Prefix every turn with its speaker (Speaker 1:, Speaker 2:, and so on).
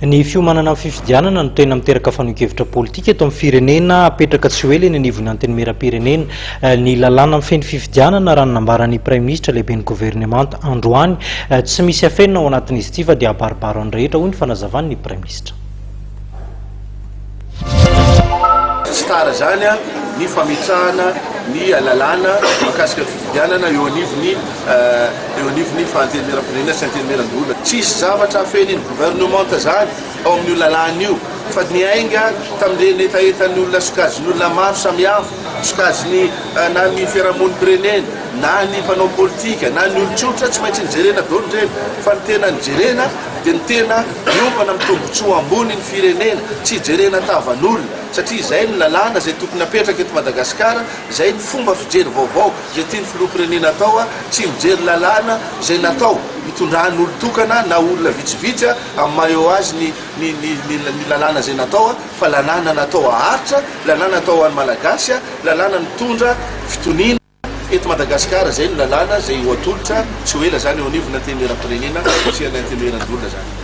Speaker 1: Ny fiomanana amin'ny fifidianana no tena miteraka fanehoan-kevitra politika eto amin'ny firenena. Hapetraka tsy ho ela eny anivon'ny Antenimierampirenena ny lalàna mifehy ny fifidianana, raha ny nambaran'ny Praiminisitra lehiben'ny governemanta androany. Tsy misy afenina ao anatin'izy ity fa dia abaribaro an'ny rehetra, hoy ny fanazavan'ny Praiminisitra.
Speaker 2: Tsy tara izany ny fametrahana ny lalàna mahakasika ny fifidianana eo anivon'ny eo anivon'ny Antenimierampirenena sy Antenimierandoholona. Tsy hisy zavatra afenin'ny governemanta izany ao amin'io lalàna io fa niainga tamin'ireny hetahetan'ny olona sokajin'olona maro samihafa, sokajiny na ny fiarahamonim-pirenena na ny mpanao politika na ny olon-tsotra, tsy maintsy nijerena daholo ireny fa ny tena nijerena dia ny tena miompana amin'ny tombotsoa ambony ny firenena, tsy hijerena tavan'olona, satria izay ny lalàna izay tokony hapetraka eto Madagasikara, izay ny fomba fijery vaovao izay tian'ny filoham-pirenena atao, tsy mijery lalàna izay natao hitondrany olon-tokana na olona vitsivitsy amin'ny maha eo azy ny ny ny ny lalàna izay natao fa lalàna natao haharitra, lalàna natao ho an'ny Malagasy, lalàna mitondra fitoniana. Eto Madagasikara izay no lalàna izay ho atolotra tsy ho ela izany eo anivon'ny Antenimierampirenena sy ny Antenimierandoholona izany.